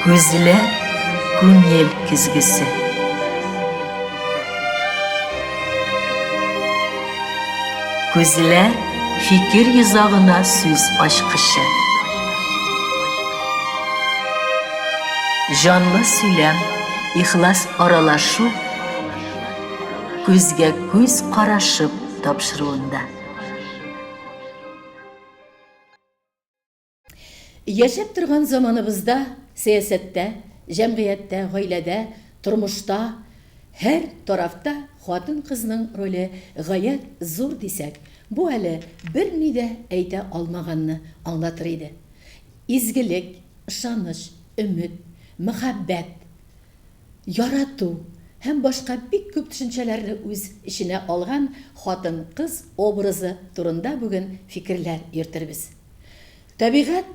Күзләр күңел көзгесе. Күзләр фикер йозагына сүз ачкычы. Җанлы сөйләм, ихлас аралашу күзгә күз карашып тапшыруында. Яшәп торган заманыбызда сәясәттә, җәмгыятьтә, гаиләдә, тормышта һәр тарафта хатын-кызның роле гаять зур дисәк, бу әле берни дә әйтә алмаганны аңлатыр иде. Изгелек, ышаныч, өмет, мәхәббәт, ярату һәм башка бик күп төшенчәләрне үз эченә алган хатын-кыз образы турында бүген фикерләр йөртербез. Табигать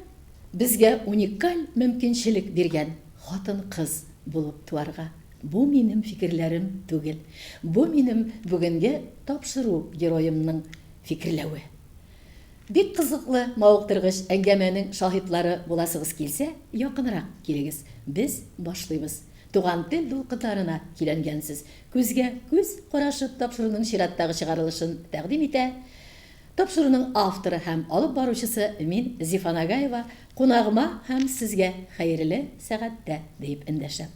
безгә уникаль мөмкинчелек биргән, хатын-кыз булып туарга. Бу минем фикерләрем түгел. Бу минем бүгенге тапшыру героемның фикерләве. Бик кызыклы, мавыктыргыч әңгәмәнең шаһитлары буласыгыз килсә, якынрак килегез. Без башлыйбыз. Туган тел дулкыннарына көйләнгәнсез. Күзгә күз карашып тапшыруның чираттагы чыгарылышын тәкъдим итә Тапшыруның авторы һәм алып баручысы мин, Зифа Нагаева, кунагыма һәм сезгә хәерле сәгатьтә диеп эндәшәм.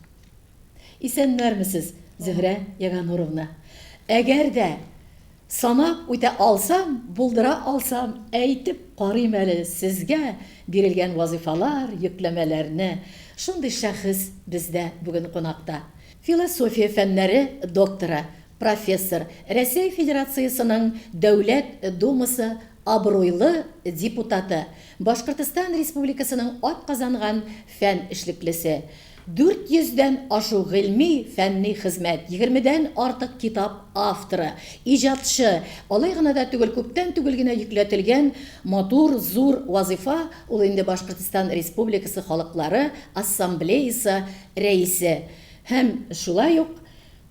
Исәннәрмесез, Зөһрә Ягануровна. Әгәр дә санап үтә алсам, булдыра алсам, әйтеп карыйм әле сезгә бирелгән вазыйфалар, йөкләмәләрне. Шундый шәхес бездә бүген кунакта. Философия фәннәре докторы, профессор, Рәсәй Федерациясенең Дәүләт Думасы абруйлы депутаты, Башкортстан Республикасының атказанган фән эшлеклесе, 400 дән ашу гыйльми, фәнни хезмәт, егермедән артык китап авторы, иҗатчы, алай гына да түгел, күптән түгел генә йөкләтелгән матур, зур вазыйфа, ул инде Башкортстан Республикасы халыклары Ассамблеясы рәисе һәм шулай ук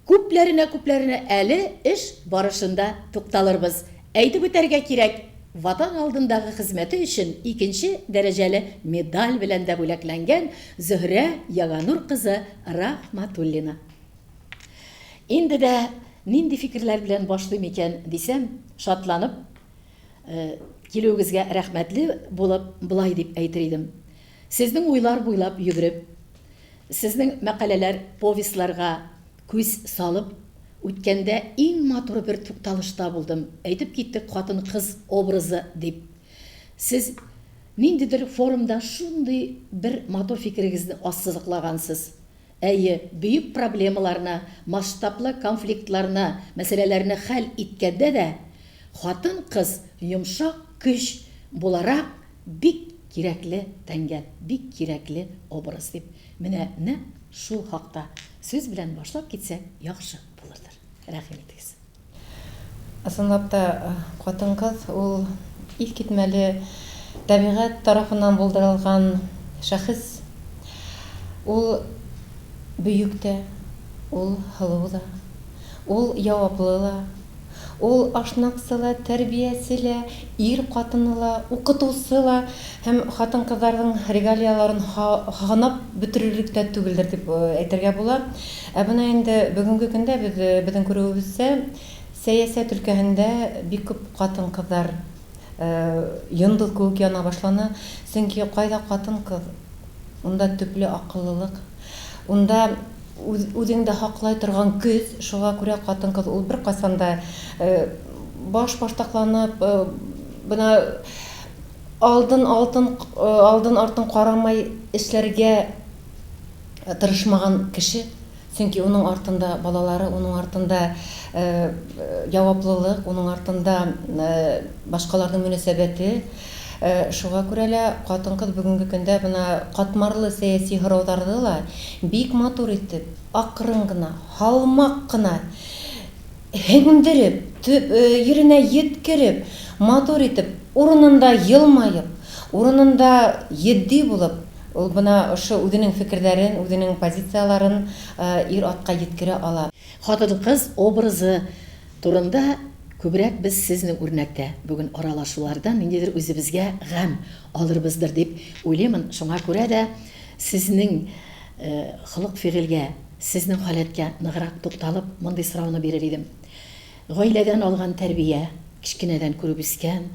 Күпләренә-күпләренә әле эш барышында тукталырбыз. Әйтеп үтәргә кирәк, Ватан алдындагы хезмәте өчен икенче дәрәҗәле медаль белән дә бүләкләнгән Зөһрә Яганур кызы Рахматуллина. Инде дә нинди фикерләр белән башлыйм икән дисәм, шатланып, килүегезгә рәхмәтле булып, болай дип әйтер идем. Сезнең уйлар буйлап йөгереп, Сезнең мәкаләләр, повестьларга күз салып үткәндә иң матур бер тукталышта булдым. Әйтеп киттек хатын-кыз образы дип. Сез ниндидер форумда шундый бер матур фикерегезне ассызыклагансыз. Әйе, бөек проблемаларны, масштаблы конфликтларны, мәсьәләләрне хәл иткәндә дә хатын-кыз йомшак көч буларак Бик кирәкле тәңгәл, бик кирәкле образ дип, менә нәкъ шул хакта сүз белән башлап китсәк, яхшы булырдыр. Рәхим итегез. Ысынлап та, хатын-кыз ул искитмәле табигать тарафыннан булдырылган шәхес. Ул бөек тә, ул һылу да, ул яваплы ла, Ул ашнаксы ла, тәрбиясе лә, ир катыны ла, укытусы ла һәм хатын-кызларның регалияләрен һанап бетерерлек тә түгелдер дип әйтергә була. Ә менә инде бүгенге көндә без, безнең күрүебезчә, сәясәт өлкәһендә бик күп хатын-кызлар йондыз кебек яна башланы. Чөнки кайда хатын-кыз, унда төпле акыллылык, унда Үз үзеңдә һаклай торган көз, шуңа күрә хатын-кыз ул беркайчан да баш баштакланып, менә алдын алтын алдын артын карамай эшләргә тырышмаган кеше. Чөнки уның артында балалары, уның артында яваплылык, уның артында башкаларның мөнәсәбәте. Шуңа күрә лә хатын-кыз бүгенге көндә менә катмарлы сәяси һорауларны ла бик матур итеп, акрын гына, һалмак кына һеңдереп, йөренә йиткереп, матур итеп, урынында елмаеп, урынында етди булып, ул менә ошо үзенең фикерләрен, үзенең позицияләрен ир-атка йиткерә ала. Хатын-кыз образы турында күбрәк без сезнең үрнәктә, бүген аралашулардан ниндидер үзебезгә гамь алырбыздыр дип уйлыймын. Шуңа күрә дә сезнең. Холык-фигыльгә, сезнең халәткә ныграк тукталып, мондый сорауны бирер идем. Гаиләдән алган тәрбия, кечкенәдән күреп үскән,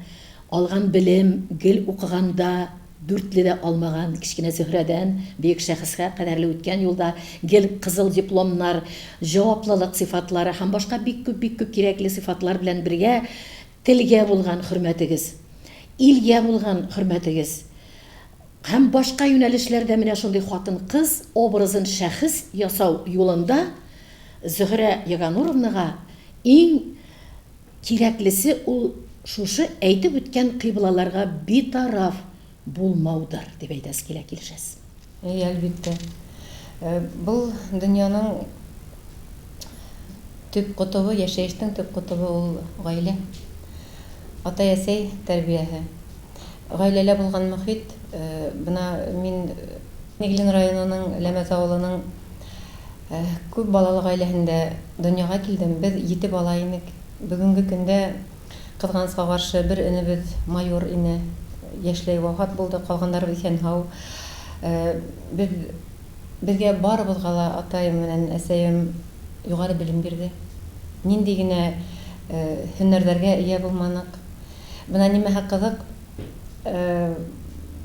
алган белем, гел укыганда дүртле дә алмаган кечкенә Зөһрәдән бөек шәхескә кадәрле үткән юлда гел кызыл дипломнар, җаваплылык сыйфатлары һәм башка бик күп-бик күп кирәкле сыйфатлар белән бергә телгә булган хөрмәтегез, илгә булган хөрмәтегез һәм башка юнәлешләрдә менә шундый хатын-кыз образын шәхес ясау юлында Зөһрә Ягануровнага иң кирәклесе ул шушы әйтеп үткән кыйблаларга битараф булмаудыр, дип әйтәсе килә, килешәсезме? Әйе, әлбиттә. Был дөньяның төп котыбы, яшәештең төп котыбы ул гаилә. Атай-әсәй тәрбияһе. Гаиләлә булган мохит, бына мин Иглин районының Ләмәз авылының күп балалы гаиләһендә дөньяга килдем. Без ете бала инек. Бүгенге көндә, кызганычка каршы, бер энебез майор ине, яшьләй вафат булды, калганнарыбыз исән-һау. Без, безгә барыбызга ла атаем белән әсәем югары белем бирде. Нинди генә һөнәрләргә ия булманык. Менә нимәһе кызык,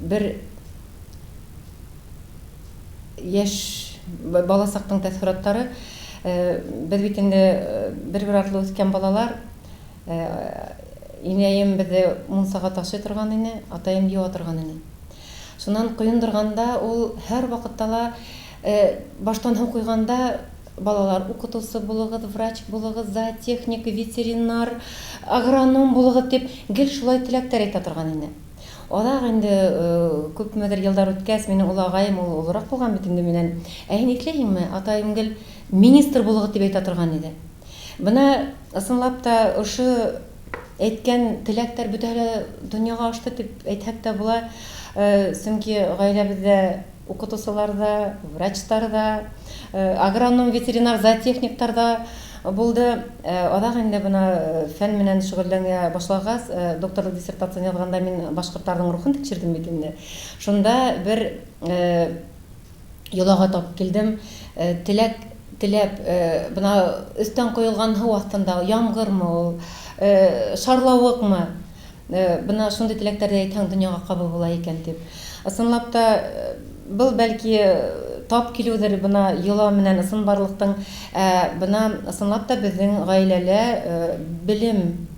бер яшь балачактың тәэссоратлары. Без бит инде бер-бер артлы үскән балалар. Инәем безне мунчага ташый торган ине, атаем юа торган ине. Шуннан коендырганда ул һәрвакытта ла баштан һу куйганда Балалар, укытучы булыгыз, врач булыгыз, зоотехник, ветеринар, агроном булыгыз, дип, гел шулай теләкләр әйтә торган иде. Азак инде күпмедер еллар үткәч, минем олы агаем, ул олырак булган бит инде миннән, Ә һин ишләйһеңме, атаем гел министр булыгыз, дип әйтә торган иде. Менә ысынлап та ошо әйткән теләкләр бөтәһе дә дөньяга ашты дип әйтһәк тә була. Чөнки гаиләбездә Укытучылар да, врачтар да, агроном, ветеринар, зоотехниктар да булды. Азак инде бына фән менән шөгыльләнә башлагач, докторлык диссертацияне язганда мин башкортларның рухын тикшердем бит инде. Шунда бер йолага тап килдем. Теләк теләп, бына өстән коелган һу астында, ямгырмы ул, шарлавыкмы, Бына шундый теләкләрдә әйтһәң, дөньяга кабул була икән дип. Ысынлап та, был, бәлки, тап килүдер, бына йола менән ысынбарлыктың. Ә бына ысынлап та безнең гаиләлә белем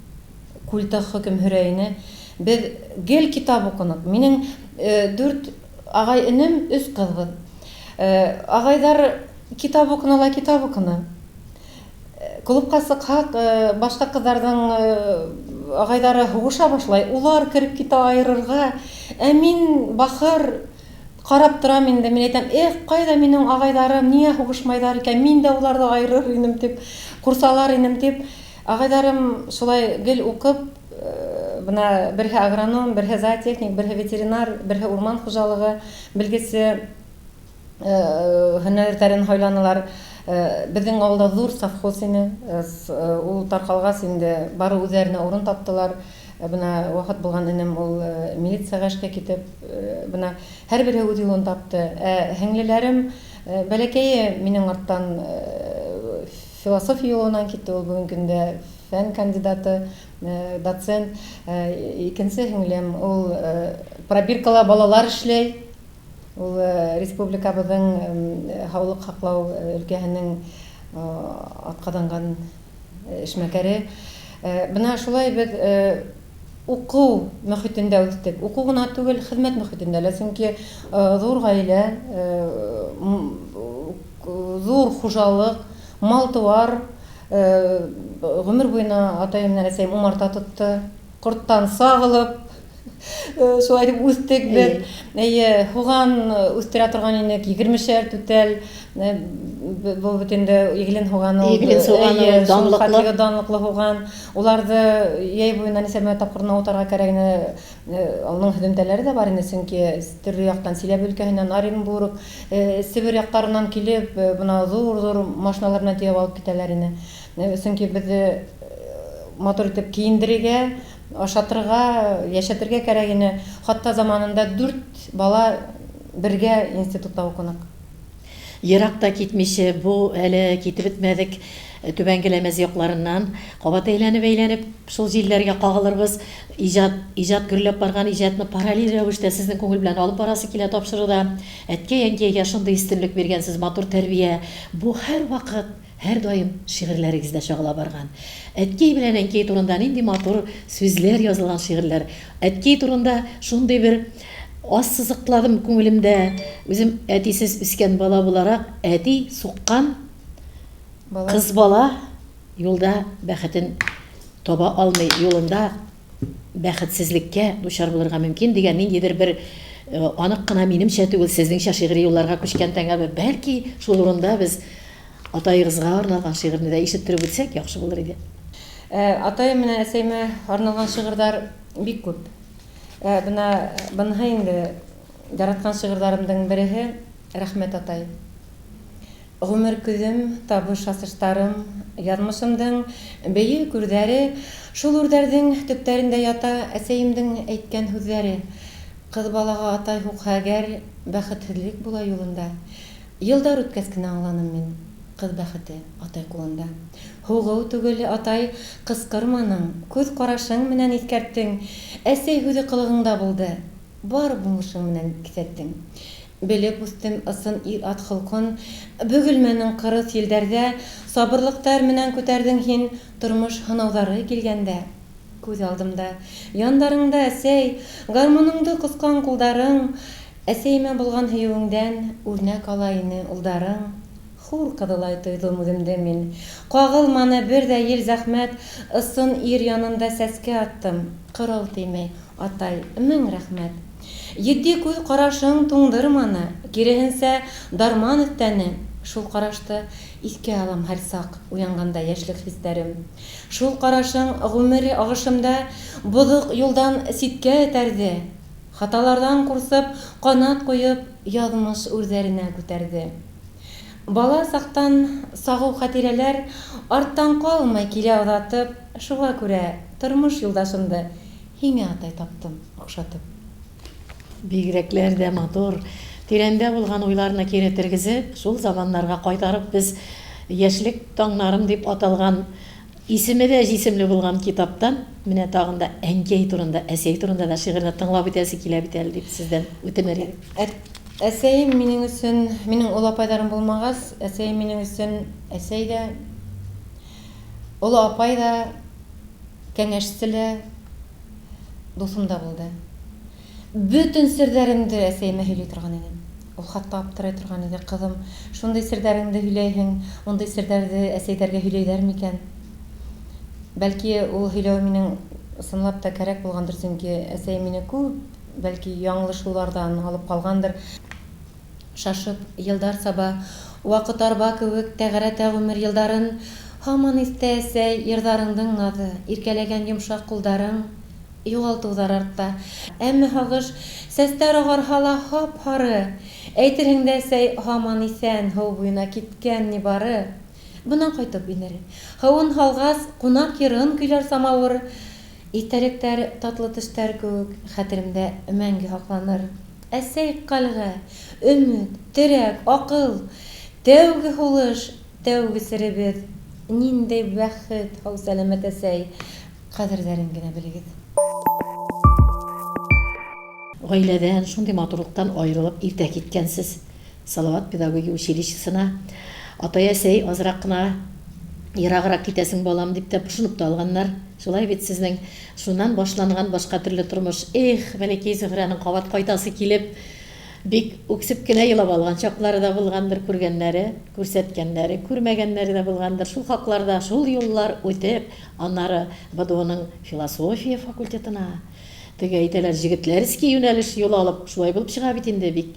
культы хөкем һөрә ине. Без гел китап укынык. Минең дүрт агай-энем, өч кызбыз. Агайдар китап укыны ла китап укыны. Клубка чыксак, башка кызларның агайлары һугыша башлай, улар кереп китә аерырга. Ә мин, бахыр, карап торам инде, мин әйтәм, эх, кайда минем агайларым, нигә һугышмайлар икән, мин дә уларны аерыр инем дип, курсалар инем дип. Агайларым шулай гел укып, менә берһе агроном, берһе зоотехник, берһе ветеринар, берһе урман хуҗалыгы белгече. Һөнәрләрен һайланылар. Безнең авылда зур совхоз ине. Ул таркалгач инде бары үзләренә урын таптылар. Менә вафат булган энем ул милициягә эшкә китеп, менә һәрбере үз юлын тапты. Ә һеңлеләрем бәләкәе минем арттан философия юлыннан китте, ул бүгенге көндә фән кандидаты, доцент. Икенче һеңлем ул пробиркала балалар эшләй. Ул республикабызның һаулык һаклау өлкәһенең атказанган эшмәкәре. Менә шулай без уку мөхитендә үстек. Уку гына түгел, хезмәт мөхитендә лә. Чөнки зур гаилә, зур хуҗалык, мал-туар, гомер буена атаем белән әсәем умарта тотты. Корттан сагылып, Шулай итеп үстек без. Әйе, һуган үстерә торган инек, егермешәр түтәл. Бу бит инде Иглин һуганы ул. Иглин суганы ул, данлыклы. Данлыклы һуган. Уларны йәй буена ничәмә тапкыр гына утарга кәрәк ине. Аның һөземтәләре дә бар инде, чөнки төрле яктан Силәбе өлкәһеннән, Оренбург, Себер якларыннан килеп, менә зур-зур машиналар белән төяп алып китәләр ине. Чөнки безне матур итеп киендерергә, Ашатырга, яшәтергә кәрәк ине. Хатта заманында дүрт бала бергә институтта укынык. Ерак та китмичә, бу әле китеп бетмәдек Түбән Геләмәз якларыннан. Кабат әйләнеп-әйләнеп шул җилләргә кагылырбыз. Иҗат, иҗат гөрләп барган иҗатны параллель рәвештә сезнең күңел белән алып барасы килә тапшыруда. Әткәй-әнкәйгә шундый өстенлек биргәнсез, матур тәрбия. Бу һәрвакыт Һәрдаим шигырьләрегездә чагыла барган. Әткәй белән әнкәй турында нинди матур сүзләр язылган шигырьләр. Әткәй турында шундый бер ассызыкладым күңелемдә. Үзем әтисез үскән бала буларак, әти суккан кыз бала юлда бәхетен таба алмый, юлында бәхетсезлеккә дучар булырга мөмкин дигән ниндидер бер анык кына минемчә түгел, сезнеңчә шигъри юлларга күчкән тәңгәл. Бәлки, шул урында без атаегызга арналган шигырьне дә ишеттереп үтсәк, яхшы булыр иде. Атаем менә әсәемә арналган шигырьләр бик күп. Менә быныһы инде яраткан шигырьләремнең береһе, Рәхмәт, атай. Гомер көзем, табыш асыштарым, Язмышымдың бөек үрдәре, Шул үрдәрдең төптәрендә ята Әсәемдең әйткән һүзләре. Кыз балага атай һукһа әгәр, Бәхетһезлек була юлында. Елдар үткәс кенә аңланым мин, Кыз бәхете, атай кулында. Һугыу түгел, атай, кыскырманың, Күз карашың менән искәрттең, Әсәй һүзе кылыгыңда булды, Бар булмышың менән кисәттең. Белеп үстем ысын ир-ат холкын, Бөгелмәнең кырыс елдәрдә, Сабырлыктар менән күтәрдең һин Тормыш һынаулары килгәндә. Күз алдымда, яндарыңда, әсәй, Гармуныңды кыскан кулдарың, Әсәемә булган һөюеңдән Үрнәк ала ине улдарың. Хур кызылай тойдым үземде мин. Кагылманы бер дә ел зәхмәт, Ысын ир янында сәскә аттым, Кырау тимәй, атай, мең рәхмәт. Етди күз карашың туңдырманы, Киреһенсә, дарман өстәне. Шул карашты искә алам һәрсак, Уянганда яшьлек хисләрем. Шул карашың гомер агышымда Бозык юлдан читкә этәрде. Хаталардан курсып, канат куеп, Язмыш үрдәренә күтәрде. Бала чактан сагу хатирәләр Арттан калмый килә озатып, Шуңа күрә тормыш юлдашымды Һиңә, атай, таптым охшатып. Бигрәкләр дә матур. Тирәндә булган уйларны кире тергезеп, шул заманнарга кайтарып без Яшьлек таңнарым дип аталган, исеме дә җисемле булган китаптан менә тагын да әнкәй турында, әсәй турында да шигырьне тыңлап үтәсе килә бит әле дип сездән үтенер идек. Әсәем минең өчен, минең олы апайларым булмагач, әсәем минең өчен әсәй дә, олы апай да, кәңәшче лә, дусым да булды. Бөтен сердәремде әсәемә һөйли торган идем. Ул хатта аптырый торган иде, Кызым, шундый сердәреңде һөйләйһең, мондый сердәрде әсәйдәргә һөйләйләр микән? Бәлки, ул һөйләү минең ысынлап та кәрәк булгандыр, чөнки әсәем мине күп, бәлки, яңлышулардан алып калгандыр. Шашып, елдар саба, вакыт арба кебек тәгәрәтә гомер елдарын. Һаман истә, әсәй, ердарыңдың назы, иркәләгән йомшак кулдарың. Югалтудар артта. Әмма һагыш, сәстәр агарһа ла һап-һары. Әйтерһең дә, әсәй һаман исән, һыу буена киткән нибары. Бына кайтып инер. Һыуын һалгас, кунак йырын көйләр самавыр. Истәлектәр татлы төштәр кеүек хәтеремдә мәңге һакланыр. Әсәй кальгә, өмет, терәк, акыл, тәүге һулыш, тәүге серебез. Ниндәй бәхет, һау-сәламәт әсәй, кадерләрен генә белегез. Гаиләдән, шундый матурлыктан аерылып иртә киткәнсез. Салават педагогия училищесына. Атай-әсәй азрак кына ераграк китәсең, балам, дип тә пошынып та алганнар. Шулай бит сезнең шуннан башланган башка төрле тормыш. Эх, бәләкәй Зөһрәнең кабат кайтасы килеп, бик үксеп кенә елап алган чаклары да булгандыр, күргәннәре, күрсәткәннәре, күрмәгәннәре дә булгандыр. Шул хакларда шул юллар үтеп, аннары БДУның философия факультетына, теге әйтәләр, җегетләрский юнәлеш юл алып, шулай булып чыга бит инде, бик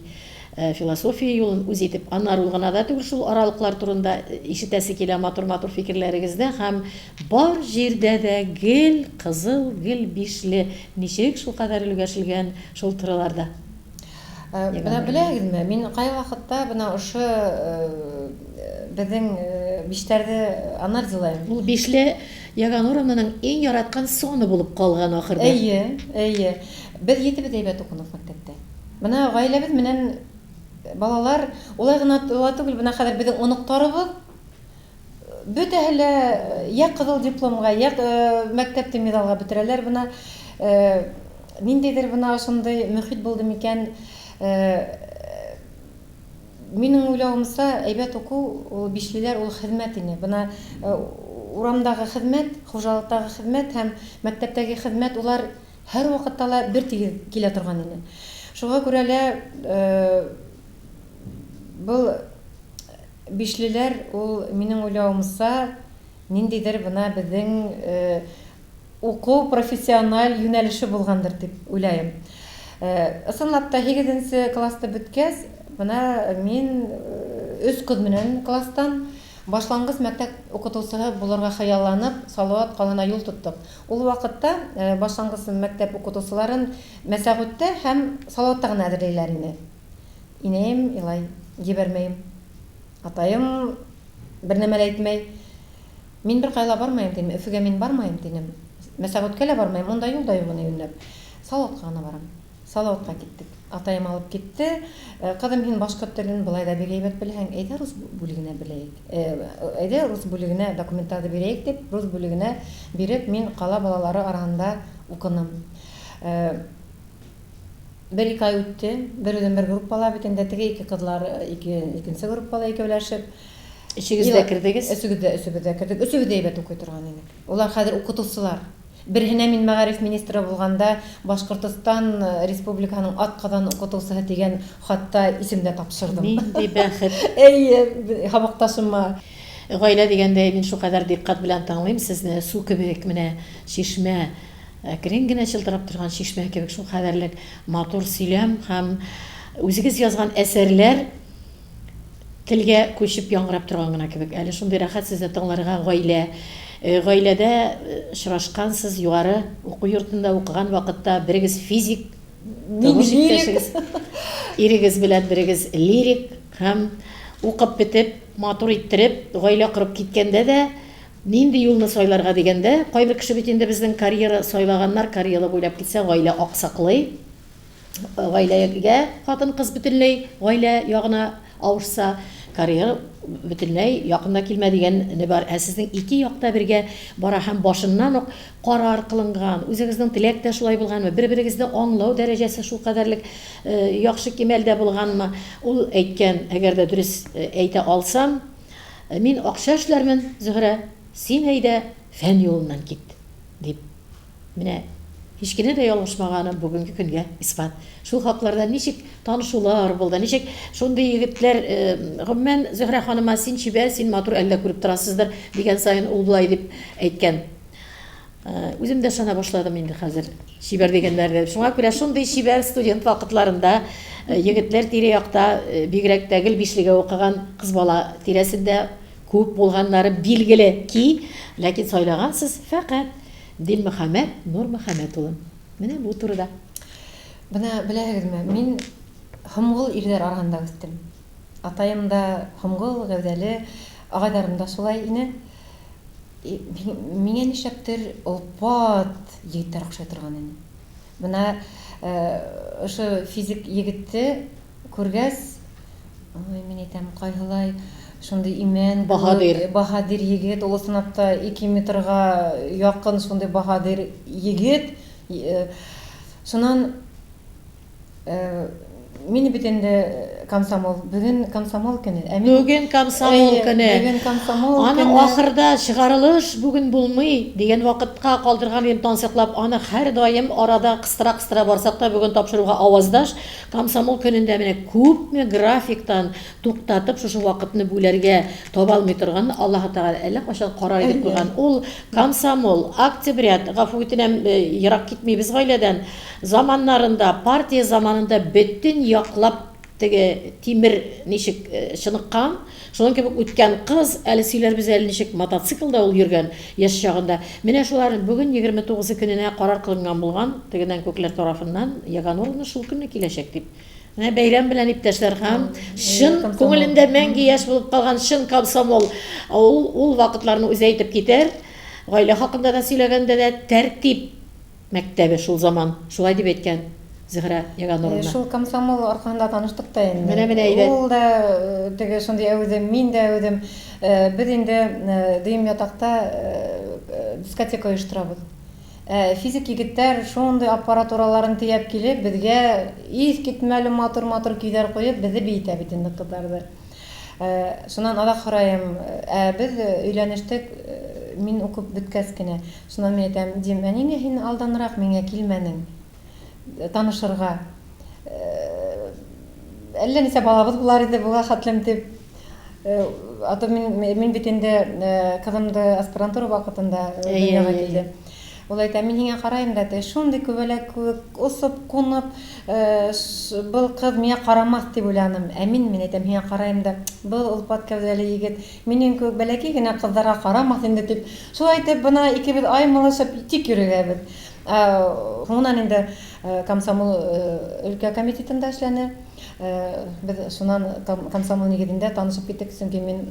Философия юлын үз итеп, аннары ул гына да түгел, шул аралыклар турында ишетәсе килә матур-матур фикерләрегезне һәм бар җирдә дә гел кызыл, гел бишле, ничек шулкадәр өлгәшелгән шул турыларда? Менә беләгезме, мин кайвакытта менә ошо безнең бишләрне анализлыйм. Ул бишле Ягоноровнаның иң яраткан саны булып калган ахырда. Әйе, әйе. Без етебез әйбәт укыдык мәктәптә. Менә гаиләбез менән Балалар, улай гына түгел, менә хәзер безнең оныктарыбыз бөтәһе лә я кызыл дипломга, я мәктәптә медальгә бетерәләр. Менә ниндидер менә шундый мөхит булды микән? Минем уйлавымча, әйбәт уку ул бишлеләр ул хезмәт ине. Бына урамдагы хезмәт, хуҗалыктагы хезмәт һәм мәктәптәге хезмәт улар һәрвакытта ла бер тигез килә торган ине. Шуңа күрә лә был бишлеләр ул минем уйлавымча ниндидер бына безнең уку профессиональ юнәлеше булгандыр дип уйлаем. Ысынлап та, һигезенче класста беткәс, менә мин өч кыз менән класстан башлангыч мәктәп укытучыһы булырга хыялланып, Салават калына юл тоттык. Ул вакытта башлангыч мәктәп укытучыларын Мәсәгутьтә һәм Салаватта гына әзерлиләр ине. Инәем елай, җибәрмәем. Атаем бернәмә лә әйтмәй. Мин беркая ла бармаем, дим, Өфегә мин бармаем, динем. Мәсәгутькә лә бармаем, монда юл да юк ине юньләп. Салаватка гына барам. Салаватка киттек. Атаем алып китте. Кызым, һин башкорт телен болай да бик әйбәт беләһең, әйдә рус бүлегенә беләек. Әйдә рус бүлегенә документларны бирәек, дип, рус бүлегенә биреп, мин кала балалары араһында укыным. Бер-ике ай үтте. Бер үзем бер группала бит инде, теге ике кызлар ике, икенче группала икәүләшеп. Өчегез дә кердегез? Өчегез дә, өчебез дә кердек. Өчебез дә әйбәт укый торган идек. Улар хәзер укытучылар. Берһенә мин мәгариф министры булганда Башкортостан Республиканың атказан укытучыһы дигән хатта исем дә тапшырдым. Нинди бәхет! Әйе, сабакташыма. Гаилә дигәндә, мин шулкадәр дикъкать белән тыңлыйм сезне, су кебек менә чишмә, әкрен генә чылтырап торган чишмә кебек шулкадәрлек матур сөйләм һәм үзегез язган әсәрләр Телгә күчеп яңгырап торган гына кебек. Әле шундый рәхәт сезне тыңларга гаилә. Гаиләдә очрашкансыз, югары уку йортында укыган вакытта берегез физик, тормыш иптәшегез, ирегез белән берегез лирик һәм укып бетеп, матур иттереп, гаилә корып киткәндә дә нинди юлны сайларга дигәндә, кайбер кеше бит инде безнең карьера сайлаганнар, карьера буйлап китсә, гаилә аксаклый. Гаиләгә хатын-кыз бөтенләй гаилә ягына авышса, карьера бөтенләй якын да килмә дигәне бар. Ә сезнең ике як та бергә бара һәм башыннан ук карар кылынган, үзегезнең теләк тә шулай булганмы, бер-берегезне аңлау дәрәҗәсе шулкадәрлек яхшы кимәлдә булганмы? Ул әйткән, әгәр дә дөрес әйтә алсам, мин акча эшләрмен, Зөһрә, син әйдә фән юлыннан кит, дип. Менә һич кенә дә ялгышмаганым бүгенге көнгә исбат. Шул хакларда ничек танышулар булды, ничек шундый егетләр, гомумән, Зөһрә ханыма син чибәр, син матур, әллә күреп торасыздыр, дигән саен ул болай дип әйткән. Үзем дә ышана башладым инде хәзер чибәр дигәннәргә. Шуңа күрә шундый чибәр студент вакытларында егетләр тирә-якта, бигрәк тә гел бишлегә укыган кыз бала тирәсендә күп булганнары билгеле ки, ләкин сайлагансыз фәкать Дилмөхәммәт Нурмөхәммәт улым. Менә бу турыда. Менә беләһегезме, мин һомгыл ирләр араһында үстем. Атаем да һомгыл гәүдәле, агайларым да шулай ине. Миңа нишләптер олпат егетләр охшый торган ине. Менә ошо физик егетте Күргәс, ой, мин әйтәм, кайһылай шундый имән Баһадир. Баһадир егет, ул ысынлап та 2 метрга якын шундый баһадир егет. Шуннан мине бит инде комсомол, бүген комсомол көне. Ә мин Бүген комсомол көне. Бүген комсомол көне. Аны ахырда чыгарылыш бүген булмый дигән вакытка калдырган идем тансыклап. Аны һәрдаим арада кыстыра-кыстыра барсак та, бүген тапшыруга аваздаш. Комсомол көнендә менә күпме графиктан туктатып шушы вакытны бүләргә таба алмый торган Аллаһы Тәгалә әллә кайчан карар итеп куйган. Ул комсомол, октябрят, гафу үтенәм, ерак китмибез гаиләдән, заманнарында, партия заманында бөтен яклап теге тимер ничек чыныккан, шуның кебек үткән кыз, әле сөйләрбез әле ничек мотоциклда ул йөргән яшь чагында. Менә шулар бүген 29 көненә карар кылынган булган, тегеннән күкләр тарафыннан Ягоноровна шул көнне киләчәк дип. Менә бәйрәм белән иптәшләр һәм чын күңелендә мәңге яшь булып калган чын комсомол. Ул ул вакытларны үзе әйтеп китәр. Гаилә хакында да сөйләгәндә дә тәртип мәктәбе шул заман. Шулай дип әйткән. Зөһрә Ягануровна? Шул комсомол аркасында таныштык та инде. Менә, менә әйбәт. Ул да теге шундый әүдем, мин дә әүдем. Без инде дөем ятакта дискотека оештырабыз. Ә физик егетләр шундый аппаратураларын төяп килеп, безгә искитмәле матур-матур көйләр куеп, безне биетә бит инде кызларны. Шуннан азак сораем, ә без өйләнештек, мин укып беткәс кенә. Шуннан мин әйтәм, дим, ә нигә һин алданрак миңа килмәдең танышырга? Әллә ничә балабыз булар иде буга хәтлем дип. А то мин, мин бит инде кызым да аспирантура вакытында дөньяга килде. Ул әйтә, мин һиңа караем да, ти, шундый күбәләк кебек осып, кунып, был кыз миңа карамас дип уйланым. Ә мин, мин әйтәм, һиңа караем да, был олпат кәүдәле егет, минем кебек бәләкәй генә кызларга карамас инде дип. Шулай итеп, бына икебез аймылышып тик йөрегәбез. Һуңыннан инде комсомол өлкә комитетында эшләне. Без шуннан комсомол нигезендә танышып киттек, чөнки мин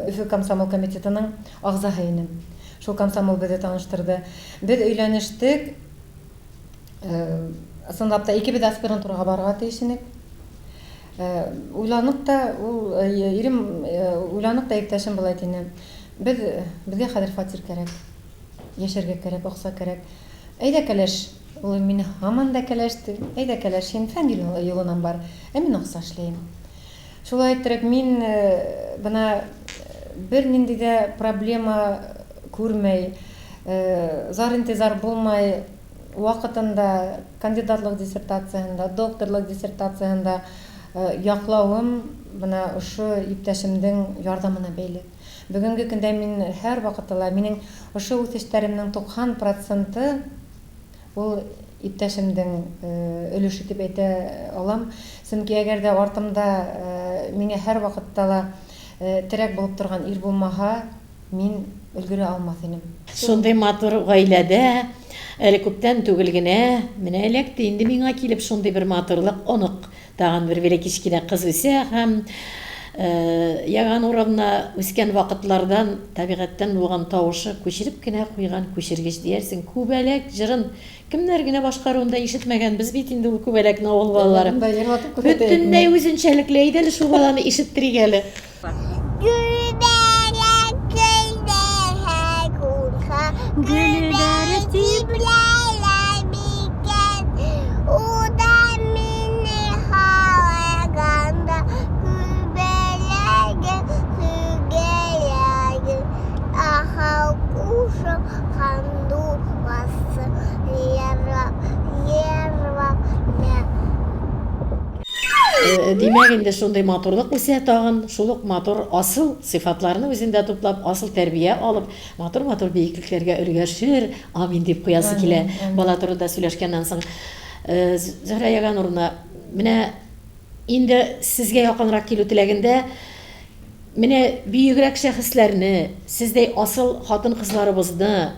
Өфе комсомол комитетының агъзаһы инем. Шул комсомол безне таныштырды. Без өйләнештек. Чынлап та, икебез дә аспирантурага барырга тиеш идек. Уйланык та, ул ирем уйланык та иптәшем болай дине. Без безгә хәзер фатир кәрәк. Яшәргә кәрәк, акча кәрәк. Әйдә кәләш. Ул мине һаман да кәләш ди. Әйдә кәләш, син фән юлыннан бар, ә мин акча эшләйм. Шулай иттереп, мин бына бернинди дә проблема күрмәй, зар-интизар булмай, вакытында кандидатлык диссертацияһен дә, докторлык диссертацияһен дә яклавым бына ошо иптәшемнең ярдәменә бәйле. Бүгенге көндә мин һәрвакытта ла минең ошо үсешләремнең 90 проценты Ул иптәшемнең өлеше дип әйтә алам. Чөнки әгәр дә артымда миңа һәрвакытта ла терәк булып торган ир булмаһа, мин өлгерә алмас инем. Шундый матур гаиләдә, әле күптән түгел генә, менә эләкте инде миңа килеп шундый бер матурлык, онык. Тагын бер бәләкәй кечкенә кыз үсә һәм Ягануровна үскән вакытлардан табигатьтән булган тавышы күчереп кенә куйган күчергеч диярсең, күбәләк җырын кемнәр генә башкаруын да ишетмәгәнбез бит инде ул күбәләкне авыл балалары. Бөтенләй үзенчәлекле, әйдә әле шул баланы ишеттерик әле. Күбәләк көлдерә кунса, Гөлләр типләләр микән? Уда мине халаганда, Күбәләгем, күгәләгем, Ахау кушым кандуасы, Ерлап, ерлап, Димәк, инде шундый матурлык үсә тагын, шул ук матур асыл сыйфатларны үзендә туплап, асыл тәрбия алып, матур-матур биеклекләргә өлгәшер, амин дип куясы килә. Бала турында сөйләшкәннән соң, Зөһрә Ягануровна, менә инде сезгә якынрак килү теләгендә, Менә бөегрәк шәхесләрне, сездәй асыл хатын-кызларыбызны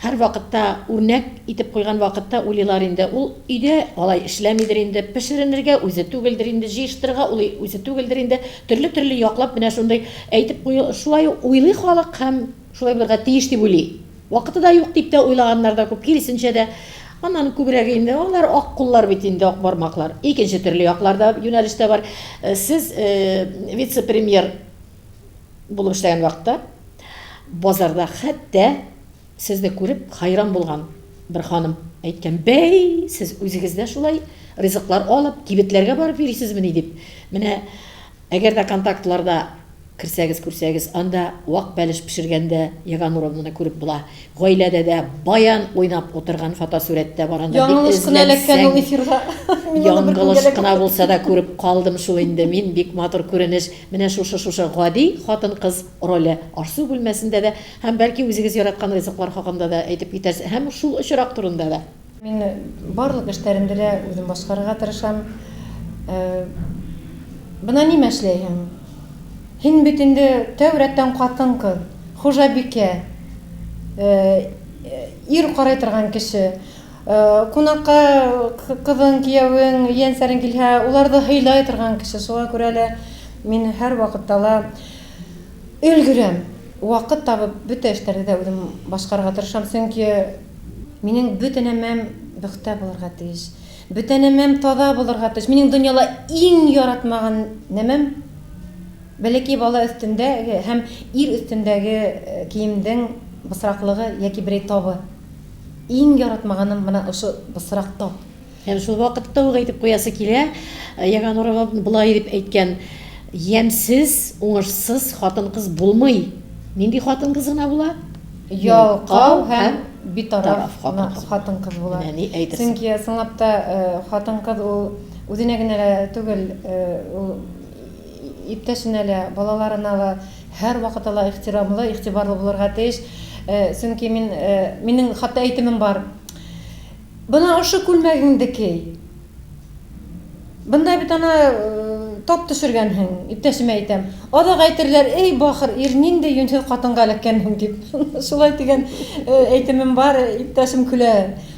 һәрвакытта үрнәк итеп куйган вакытта уйлыйлар инде, ул өйдә алай эшләмидер инде, пешеренергә үзе түгелдер инде, җыештырырга ул үзе түгелдер инде, төрле-төрле яклап менә шундый әйтеп кую, шулай уйлый халык һәм шулай булырга тиеш дип уйлый. Вакыты да юк дип тә уйлаганнар да күп, киресенчә дә. Аннан күбрәге инде, алар ак куллар бит инде, ак бармаклар. Икенче төрле яклар да, юнәлеш тә бар. Сез вице-премьер булып эшләгән вакытта базарда хәтта сезне күреп хайран булган бер ханым әйткән, бәй, сез үзегез дә шулай ризыклар алып, кибетләргә барып йөрисезмени дип. Менә Әгәр дә контактларда керсәгез, күрсәгез, анда вак бәлеш пешергәндә Ягануровнаны күреп була. Гаиләдә дә баян уйнап утырган фотосурәт тә бар анда. Бик Яңылыш кына эләккән ул эзләнсәң, эфирга. Мин аны бер яңгылыш көнгә кына булса да күреп калдым шул инде мин. Бик матур күренеш. Менә шушы-шушы гади хатын-кыз роле аш-су бүлмәсендә дә һәм бәлки үзегез яраткан ризыклар хакында да әйтеп китәрсез һәм шул очрак турында да. Мин барлык эшләремдә дә үзем башкарырга тырышам. Бына нимә эшләйһең? Һин бит инде тәү рәттән катын-кыз, хуҗабикә, ир карый торган кеше. Кунакка кызың, киявең, янсәрең килһә, уларны һыйлай торган кеше. Шуңа күрә лә мин һәрвакытта ла өлгерәм. Вакыт табып, бөтә эшләрне дә үзем башкарырга тырышам, чөнки Минем бөтен әмәм пөхтә булырга тиеш. Бөтә нәмәм таза булырга тиеш. Минем дөньяла иң яратмаган нәмәм, бәләкәй бала өстендәге һәм ир өстендәге киемдең бысраклыгы яки берәй табы. Иң яратмаганым менә ошо бысрак тап. Һәм шул вакытта ук әйтеп куясы килә, Яганурова болай дип әйткән, Ямьсез, уңышсыз хатын-кыз булмый. Нинди хатын-кыз гына була? Ялкау һәм битараф хатын-кыз була. Менә ни әйтерсең. Чөнки чынлап та хатын-кыз ул үзенә генә дә түгел, ул иптәшенә лә, балаларына ла һәрвакытта ла ихтирамлы, игътибарлы булырга тиеш. Чөнки мин, минем хәтта әйтемем бар. Бына ошо күлмәгеңде кей. Бында бит аны тап төшергәнһең, иптәшемә әйтәм. Аҙаҡ әйтерләр, эй, бахыр ир, ниндәй йүнһеҙ ҡатынға эләккәнһең, дип. Шулай тигән әйтемем бар, иптәшем көлә.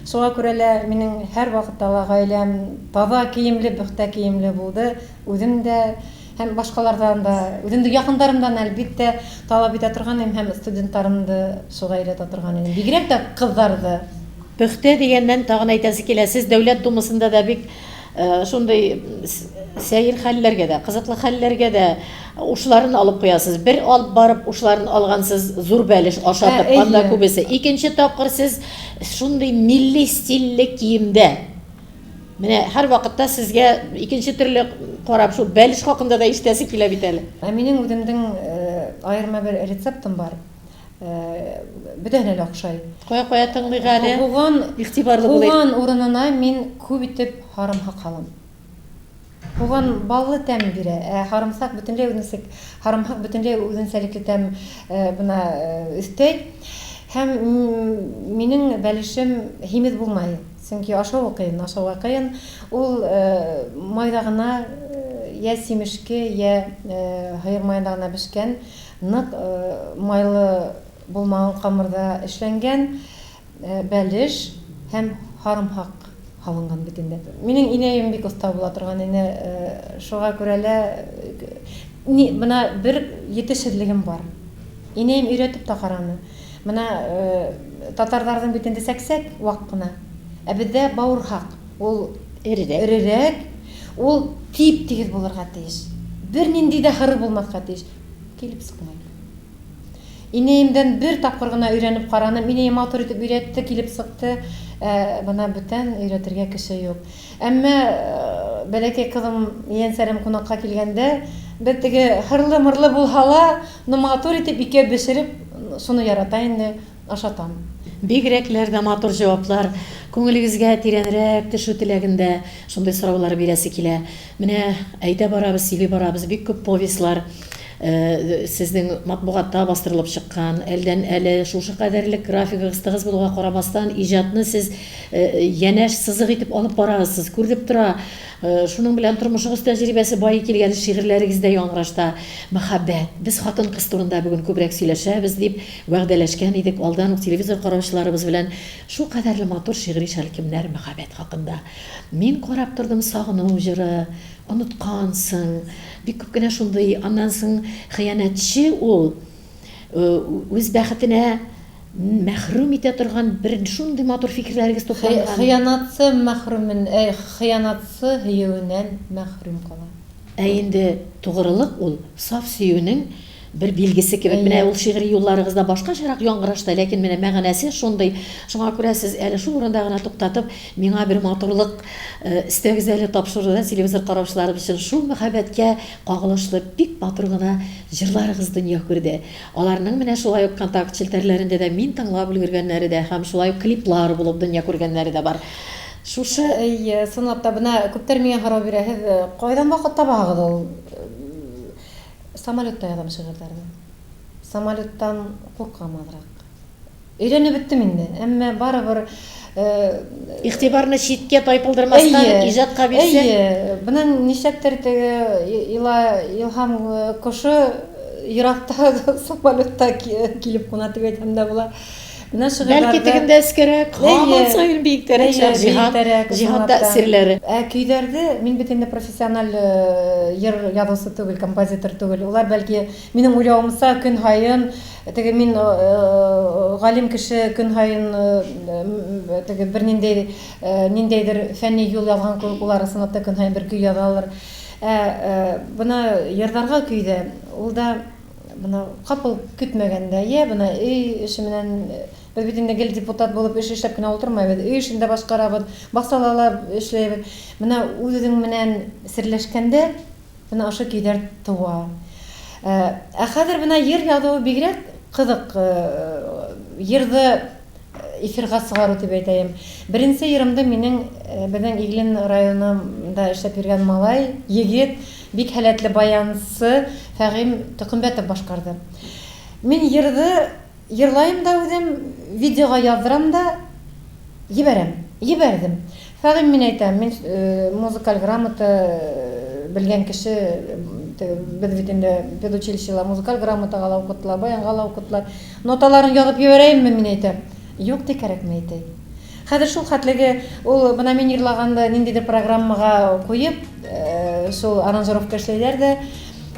Шуңа күрә лә минең һәр вакытта ла гаиләм таҙа кейемле, бөхтә кейемле булды. Үзем дә Һәм башкалардан да, үземнең якындарымдан, әлбиттә, таләп итә торган идем һәм студентларымды шуга өйрәтә торган идем. Бигрәк тә кызларды. Пөхтә дигәннән тагын әйтәсе килә, сез Дәүләт Думасында да бик шундый сәер хәлләргә дә, кызыклы хәлләргә дә ушларын алып куясыз. Бер алып барып ушларын алгансыз, зур бәлеш ашатып, анда күбесе. Икенче тапкыр сез шундый милли стильле киемдә. Менә һәрвакытта сезгә икенче төрле карап, шул бәлеш хакында да ишетәсе килә бит әле. Ә минем үземнең аерма бер рецептым бар. Бөтәһенә дә охшай. Кая, кая тыңлыйк әле. Һуган, Игътибарлы булыйк. Һуган урынына мин күп итеп һарымһак һалам. Һуган баллы тәм бирә, ә һарымсак бөтенләй үзенсек, һарымһак бөтенләй үзенчәлекле тәм бына өстәй. Һәм минем бәлешем һимез булмай. Чөнки ашавы кыен, ашауга кыен. Ул майда гына, йә симешке, йә һыер маенда гына пешкән, нык майлы булмаган камырда эшләнгән бәлеш һәм һарымһак һалынган бит инде. Минем инәем бик оста була торган ине, шуңа күрә лә менә бер җитешсезлегем бар. Инәем өйрәтеп тә караны. Менә татарларның бит инде сәксәк вак кына. Ә бездә бавырһак. Ул эрерәк. Эрерәк. Ул тип-тигез булырга тиеш. Бернинди дә хыры булмаска тиеш. Килеп чыкмый. Инәемдән бер тапкыр гына өйрәнеп караным. Инәем матур итеп өйрәтте, килеп чыкты. Ә менә бүтән өйрәтергә кеше юк. Әмма бәләкәй кызым Янсәрем кунакка килгәндә, без теге хырлы-мырлы булһа ла, но матур итеп икәү бешереп, шуны ярата инде, ашатам. Бигрәкләр дә матур җаваплар. Күңелегезгә тирәнрәк төшү теләгендә шундый сораулар бирәсе килә. Менә әйтә барабыз, сөйли барабыз, бик күп повестьлар сезнең матбугатта бастырылып чыккан. Әлдән-әле шушы кадәрлек графигыгыз тыгыз булуга карамастан, иҗатны сез янәш сызык итеп алып барасыз, күренеп тора. Шуның белән тормышыгыз тәҗрибәсе байый килгән, шигырьләрегездә яңгырашта мәхәббәт. Без хатын-кыз турында бүген күбрәк сөйләшәбез, дип вәгъдәләшкән идек алдан ук телевизор караучыларыбыз белән. Шулкадәрле матур шигъри шәлкемнәр мәхәббәт хакында. Мин карап тордым сагыну җыры, оныткансың. Бик күп кенә шундый. Аннан соң хыянәтче ул үз бәхетенә мәхрүм итә торган бер шундый матур фикерләрегез тупланган. Хыянатсы мәхрүмен, әй, хыянатсы һөюеннән мәхрүм кала. Ә инде тугрылык ул саф сөюнең бер билгесе кебек. Менә ул шигъри юлларыгызда башкачарак яңгырашта, ләкин менә мәгънәсе шундый. Шуңа күрә сез әле шул урында гына туктатып, миңа бер матурлык өстәгез әле тапшыруда телевизор караучыларыбыз өчен шул мәхәббәткә кагылышлы бик матур гына җырларыгыз дөнья күрде. Аларның менә шулай ук контакт челтәрләрендә дә мин тыңлап өлгергәннәре дә һәм шулай ук клиплар булып дөнья күргәннәре дә бар. Шушы. Әйе, чынлап та, менә күпләр миңа һорау бирә, һез кайдан вакыт табаһыгыз ул? Самолетта язам шигырьләрне. Самолеттан куркам азрак. Өйрәнеп беттем инде, әмма барыбер. Игътибарны читкә тайпылдырмастан иҗатка бирсәң. Әйе, менә нишләптер теге илһам кошы еракта самолетта килеп куна дип әйтсәм дә була. Менә шигырьләрдә Бәлки тегендә өскәрәк, һаман саен биектәрәк чак, җиһан, җиһан тәэсирләре. Ә көйләрде мин бит инде профессиональ җыр язучы түгел, композитор түгел. Улар бәлки минем уйлавымча көн һаен теге мин галим кеше көн һаен теге бернинди ниндәйдер фәнни юл язган кебек улар ысынлап та көн һаен бер көй язалар. Ә бына җырларга көй дә ул да Менә капыл көтмәгәндә, йә менә өй эше белән без бит инде гел депутат булып эш эшләп кенә утырмыйбыз, өй эшен дә башкарабыз, бакчада да эшләйбез. Менә үз-үзең белән серләшкәндә менә ошо көйләр туа. Ә хәзер менә җыр язуы бигрәк кызык. Җырды эфирга чыгару дип әйтәем. Беренче йырымды минең безнең Иглин районында эшләп йөргән малай, егет, бик һәләтле баянчы Фәгыйм Төкембәтов башкарды. Мин йырды йырлаем да үзем, видеога яздырам да җибәрәм. Җибәрдем. Фәгыйм, мин әйтәм, мин музыкаль грамота белгән кеше, без бит инде педучилищеда музыкаль грамотага да укыттылар, баянга да укыттылар. Ноталарын язып җибәрәемме, мин әйтәм. Юк, ди, кәрәкми, әти. Хәзер шул хәтлеге, ул менә мин йырлаганда ниндидер программага куеп, шул аранжировка эшләйләр дә,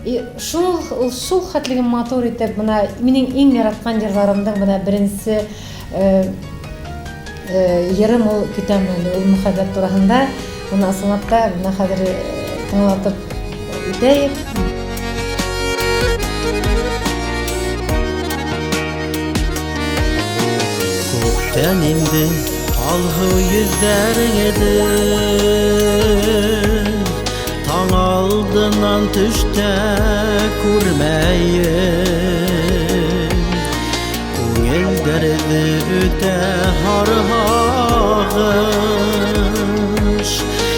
и шул, ул шул хәтлеге матур итеп, менә минем иң яраткан җырларымның менә беренче Йырым ул көтәм әле, ул мөхәббәт турасында. Моны ысынлап та менә хәзер тыңлатып үтәек. Күптән инде алгы йөзләреңне Таң алдыннан төштә күрмәем. Күңел дәрде үтә һаргыш,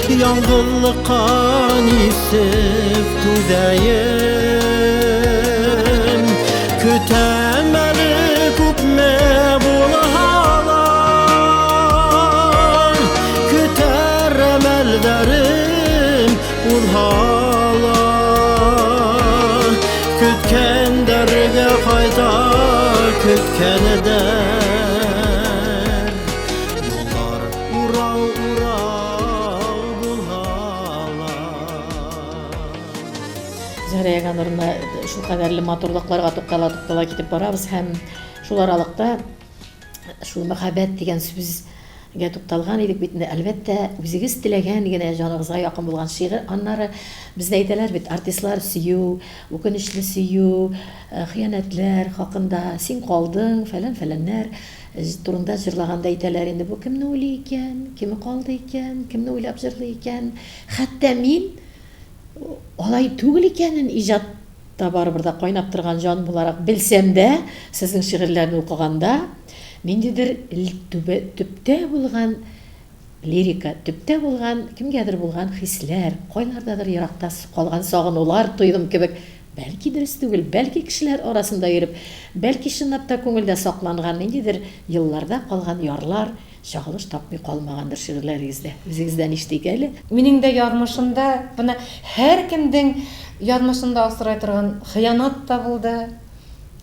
Яңгырлыкка нисек түзәем? Көтәм әле күпме булһалар, Көтәр әмәлдәрем узһалар. Көткәндәргә кайта көткәндәр. Юллар урау-урау булһалар. Зөһрә Ягануровна, шулкадәрле матурлыкларга туктала-туктала китеп барабыз һәм шул аралыкта Шул мәхәббәт дигән сүзгә тукталган идек бит инде. Әлбәттә, үзегез теләгән генә, җаныгызга якын булган шигырь. Аннары бездә әйтәләр бит, артистлар сөю, үкенечле сөю, хыянәтләр хакында, син калдың, фәлән-фәләннәр турында җырлаганда әйтәләр инде, бу кемне уйлый икән, кеме калды икән, кемне уйлап җырлый икән. Хәтта мин алай түгел икәнен иҗат Та барыбер дә кайнап торган җан буларак белсәм дә, сезнең шигырьләрне укыганда, ниндидер түбә, төптә булган лирика, төптә булган, кемгәдер булган хисләр, кайлардадыр еракта калган сагынулар тойдым кебек. Бәлки дөрес түгел, бәлки кешеләр арасында йөреп, бәлки чынлап та күңелдә сакланган ниндидер елларда калган ярлар, Чагылыш тапмый калмагандыр шигырьләрегездә. Үзегездән ишетик әле. Минең дә язмышымда, менә һәркемнең язмышында осрай торган хыянат та булды,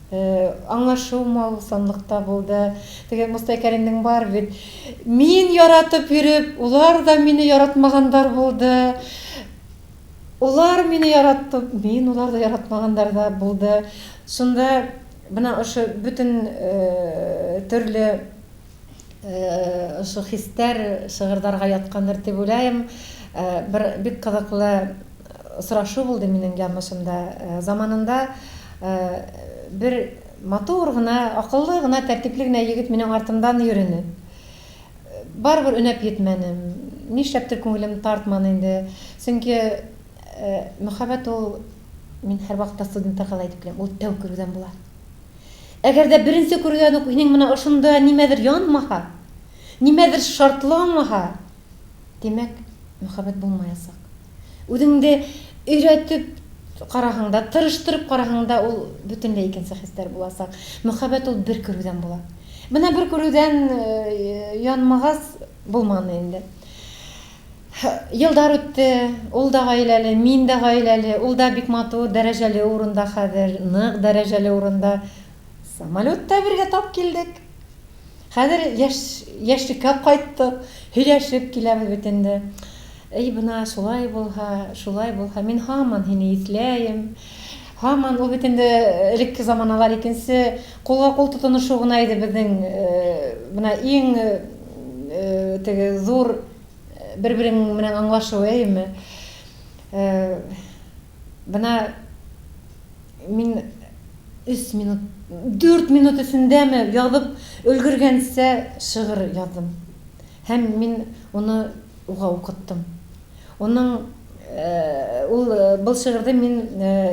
аңлашылмаучанлык та булды. Теге Мостай Кәримнең бар бит, Мин яратып йөреп, улар да мине яратмагандар булды. Улар мине яратты, мин уларны яратмагандар да булды. Шунда менә ошо бөтен төрле Ошо хистәр шыгырдарга яткандыр дип уйлаем. Бер бик кызыклы очрашу булды минем язмышымда. Заманында бер матур гына, акыллы гына, тәртипле генә егет минем артымдан йөрене. Барыбер өнәп йитмәнем. Нишләптер күңелем тартмады инде. Чөнки мөхәббәт ул, мин һәрвакытта студентларга да әйтеп киләм, ул тәү күрүдән була. Әгәр дә беренче күрүдән үк һинең менә ошында нимәдер янмаһа, нимәдер шартламаһа, димәк, мөхәббәт булмаячак. Үзеңне өйрәтеп караһаң да, тырыштырып караһаң да, ул бөтенләй икенче хисләр булачак. Мөхәббәт ул бер күрүдән була. Менә бер күрүдән янмагас, булмады инде. Елдар үтте, ул да гаиләле, мин дә гаиләле, ул да бик матур, дәрәҗәле урында хәзер, нык дәрәҗәле урында. Самолетта бергә тап килдек. Хәзер яшь, яшьлеккә кайттык, һөйләшеп киләбез бит инде. Әй, бына шулай булһа, шулай булһа, мин һаман һине исләем. Һаман, ул бит инде элекке заманалар икенче, кулга-кул тотынышу гына иде безнең, менә иң теге зур бер-берең белән аңлашу, әйеме? Бына мин өч минут, дүрт минут эчендәме язып өлгергәнчә шигырь яздым. Һәм мин уны уга укыттым. Уның ул был шигырьне мин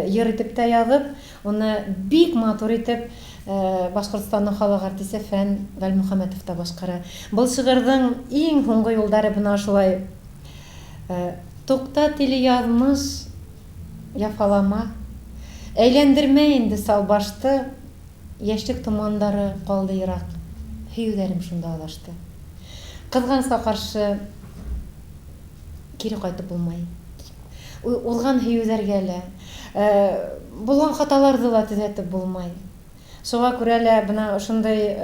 йыр итеп тә язып, уны бик матур итеп Башкортстанның халык артисты Фән Галмөхәммәтов та башкара. Был шигырьнең иң һуңгы юлдары бына шулай, Тукта, тиле язмыш, яфалама, Әйләндермә инде сал башты, Яшьлек томаннары калды ерак, Һөюләрем шунда адашты. Кызганычка каршы, кире кайтып булмай. Узган һөюләргә лә, булган хаталарны ла төзәтеп булмай. Шуңа күрә лә менә шундый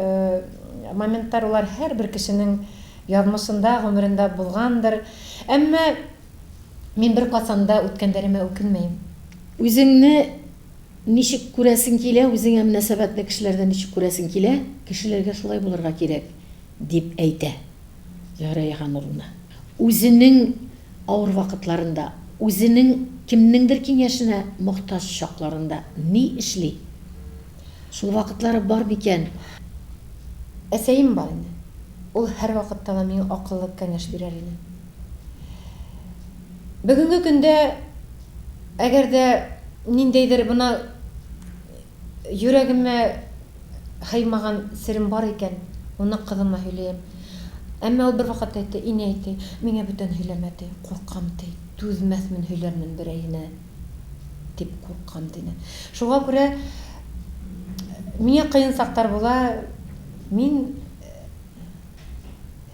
моментлар улар һәрбер кешенең язмышында, гомерендә булгандыр. Әмма мин беркайчан да үткәннәремә үкенмәем. Үзеңне ничек күрәсең килә, үзеңә мөнәсәбәтне кешеләрдә ничек күрәсең килә, кешеләргә шулай булырга кирәк, дип әйтә Зөһрә Яһануровна. Үзенең авыр вакытларында, үзенең кемнеңдер киңәшенә мохтаҗ чакларында ни эшли? Шул вакытлары бар микән? Әсәем бар иде. Ул һәрвакытта да миңа акыллы кәңәш бирәр иде. Бүгенге көндә әгәр дә ниндәйдер бына йөрәгемә һыймаган серем бар икән, уны кызыма һөйләем. Әмма ул бервакытта әйтте, инәй, ди, миңа бүтән һөйләмә, ди, куркам, ди, түзмәсмен һөйләрмен берәйенә, дип куркам, дине. Шуңа күрә миңа кыен чаклар була, мин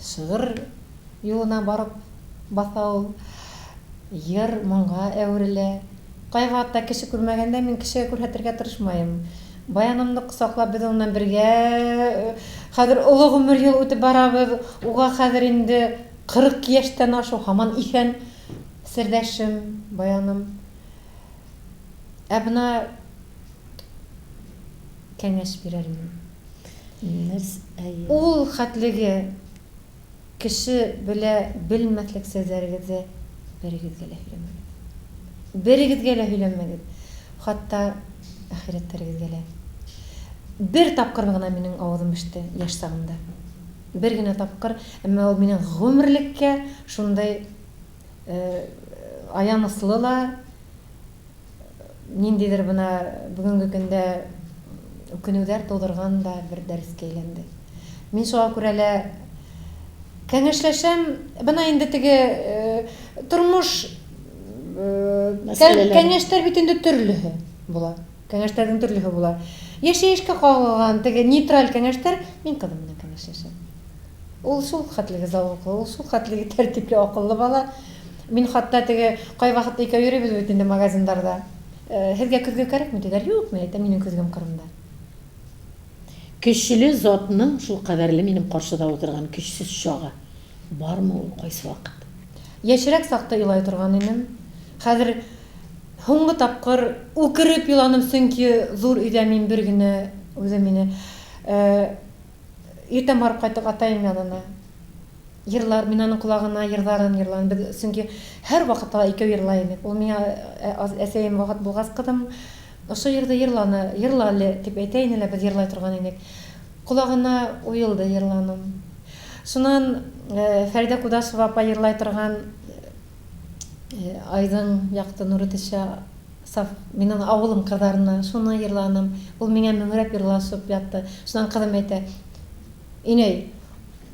шигырь юлына барып баса ул, йыр моңга әверелә. Кайвакытта кеше күрмәгәндә мин кешегә күрһәтергә тырышмаем. Баянымны кочаклап без аннан бергә хәзер олы гомер юл үтеп барабыз. Уга хәзер инде 40 яшьтән ашу, һаман исән сердәшем, баяным. Ә бына кәңәш бирер идем. Ул хәтлеге Кеше белә белмәслек серләрегезне берегезгә лә һөйләмәгез. Берегезгә лә һөйләмәгез. Хатта ахирәтләрегезгә лә. Бер тапкыр гына минем авызым пеште яшь чагымда. Бер генә тапкыр, әмма ул минем гомерлеккә шундый аяныслы ла, ниндидер менә бүгенге көндә үкенүләр тудырган да бер дәрескә әйләнде. Мин шуңа күрә лә кәңәшләшәм. Бына инде теге тормыш кәңәшләр бит инде төрлеһе була. Кәңәшләрнең төрлеһе була. Яшәешкә кагылган теге нейтраль кәңәшләр, мин кызым белән кәңәшләшәм. Ул шул хәтлеге зәвыклы, ул шул хәтлеге тәртипле, акыллы бала. Мин хатта теге кайвакыт икәү йөрибез бит инде магазиннарда. Һеҙгә көҙгө кәрәкме диләр. Юк, мин әйтәм, минең көҙгөм Кырымда. Көчле затның шул кадәрле минем каршыда утырган көчсез чагы бармы ул кайсы вакыт? Яшьрәк чакта елай торган инем. Хәзер һуңгы тапкыр үкереп еладым, чөнки зур өйдә мин бер генә үзем ине. Иртән барып кайттык атаем янына. Йырлар, мин аның колагына йырларын йырладым. Без чөнки һәрвакытта да икәү йырлай идек. Ул миңа әсәем вафат булгач, кызым, ошо йырды йырланы, йырла әле, дип әйтә иде лә, без йырлай торган идек. Колагына уелды йырланым. Шуннан Фәридә Кудашева апа йырлай торган Айдың якты нуры төшә Саф, мин аны авылым кызларына шуны йырланым. Ул миңа мөңрәп йырлашып ятты. Шуннан кызым әйтә, Инәй,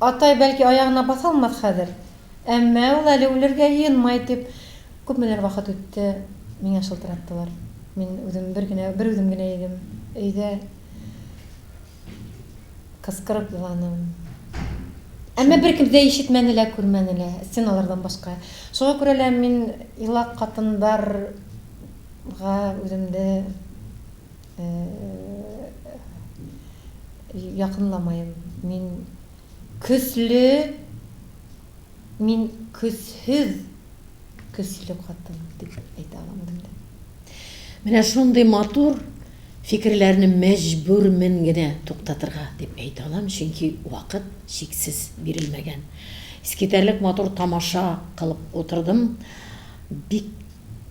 атай бәлки аягына баса алмас хәзер, әмма ул әле үлергә җыенмай, дип, күпмелер вакыт үтте, миңа шылтыраттылар. Мин үзем бер генә, бер үзем генә идем өйдә. Кыскырып еланым. Әмма беркем дә ишетмәне лә, күрмәне лә, стеналардан башка. Шуңа күрә лә мин елак катындарга үземне якынламаем. Мин. Көсле, мин көсһез көсле хатын дип әйтә алам үземдә. Менә шундый матур фикерләрне мәҗбүрмен генә туктатырга дип әйтә алам, чөнки вакыт чиксез бирелмәгән. Искитәрлек матур тамаша кылып утырдым. Бик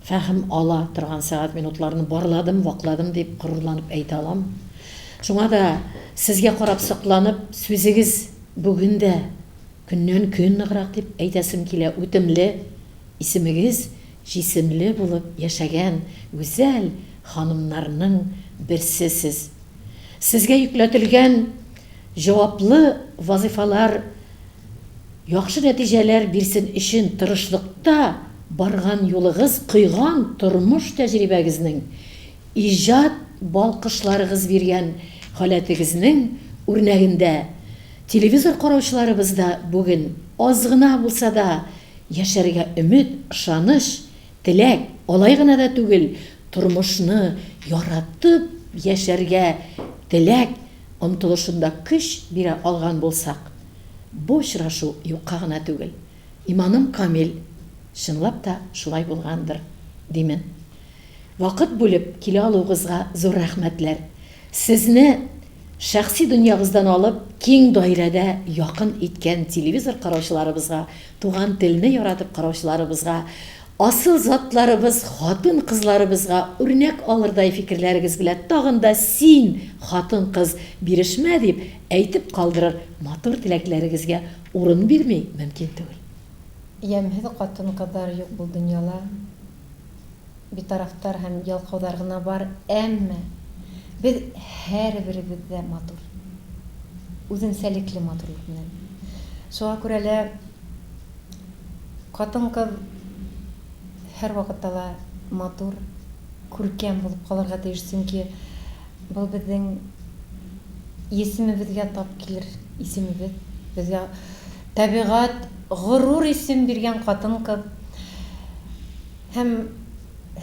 фәһем ала торган сәгать-минутларны барладым, вакладым дип горурланып әйтә алам. Шуңа да сезгә карап сокланып, сүзегез бүген дә көннән-көн ныграк дип әйтәсем килә, үтемле, исемегез җисемле булып яшәгән гүзәл ханымнарның берсе сез. Сезгә йөкләтелгән җаваплы вазыйфалар яхшы нәтиҗәләр бирсен өчен тырышлыкта барган юлыгыз, койган тормыш тәҗрибәгезнең, иҗат балкышларыгыз биргән халәтегезнең үрнәгендә телевизор караучыларыбыз да бүген аз гына булса да яшәргә өмет, ышаныч, теләк, алай гына да түгел, тормышны яратып яшәргә теләк, омтылышында көч бирә алган булсак, бу очрашу юкка гына түгел. Иманым камил, чынлап та шулай булгандыр, димен. Вакыт бүлеп килә алуыгызга зур рәхмәтләр. Сезне шәхси дөньягыздан алып, киң даирәдә якын иткән телевизор караучыларыбызга, туган телне яратып караучыларыбызга, асыл затларыбыз, хатын-кызларыбызга үрнәк алырдай фикерләрегез белән тагын да син, хатын-кыз, бирешмә дип әйтеп калдырыр матур теләкләрегезгә урын бирми мөмкин түгел. Ямьһез хатын-кызлар юк бу дөньяла. Битарафтар һәм ялкаулар гына бар, әмма без һәрберебез дә матур. Үзенчәлекле матурлык белән. Шуңа күрә лә хатын-кыз һәрвакытта ла матур, күркәм булып калырга тиеш, чөнки был безнең исемебезгә тап килер исемебез. Безгә табигать горур исем биргән хатын-кыз. Һәм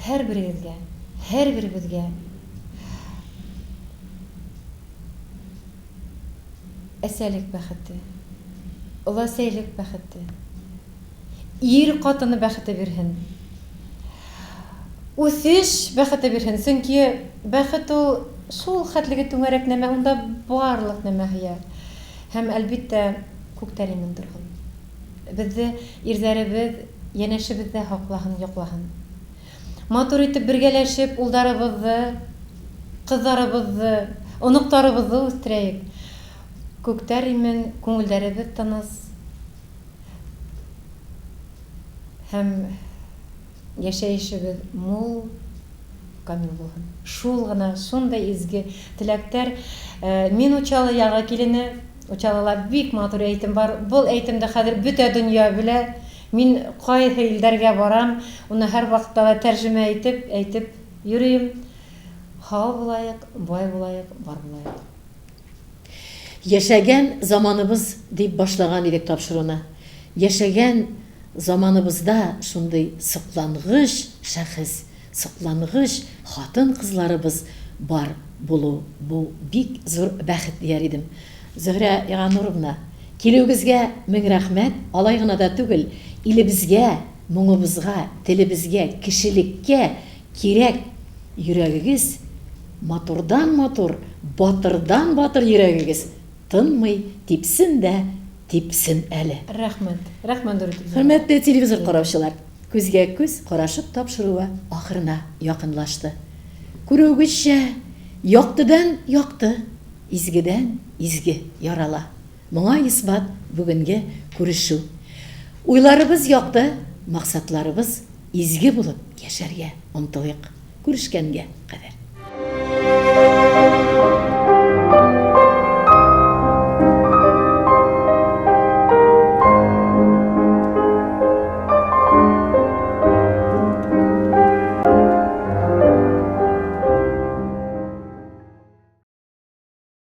һәрберегезгә, һәрберебезгә әсәлек бәхете, оласәйлек бәхете, ир катыны бәхете бирһен. Үсеш бәхете бирһен, чөнки бәхет ул шул хәтлеге түңәрәк нәмә, унда барлык нәмә һыя. Һәм, әлбиттә, күктән имин торһын. Безне ирләребез янәшебездә һаклаһын, яклаһын. Матур итеп бергәләшеп улдарыбызны, кызларыбызны, оныктарыбызны үстерәек. Күктәр имин, күңелдәребез тыныс һәм Яшәешебез мул, камил булһын. Шул гына, шундый изге теләктәр. Мин Учалы ягы килене. Учалыла бик матур әйтем бар. Был әйтемде хәзер бөтә дөнья белә. Мин кайсы илдәргә барам, уны һәрвакытта да тәрҗемә итеп, әйтеп йөрием. Һау булаек, бай булаек, бар булаек. Яшәгән заманыбыз дип башлаган идек тапшыруны. Яшәгән заманыбызда шундый соклангыч шәхес, соклангыч хатын-кызларыбыз бар булу, бу бик зур бәхет дияр идем. Зөһрә Ягануровна, килүегезгә мең рәхмәт, алай гына да түгел, илебезгә, моңыбызга, телебезгә, кешелеккә кирәк йөрәгегез матурдан-матур, батырдан-батыр йөрәгегез тынмый типсен дә типсен әле. Рәхмәт. Рәхмәт, Дөрүт Илзада. Хөрмәтле телевизор караучылар, күзгә-күз карашып тапшыруы ахырына якынлашты. Күрүегезчә, яктыдан якты, изгедән изге ярала. Моңа исбат бүгенге күрешү. Уйларыбыз якты, максатларыбыз изге булып яшәргә омтылыйк. Күрешкәнгә кадәр.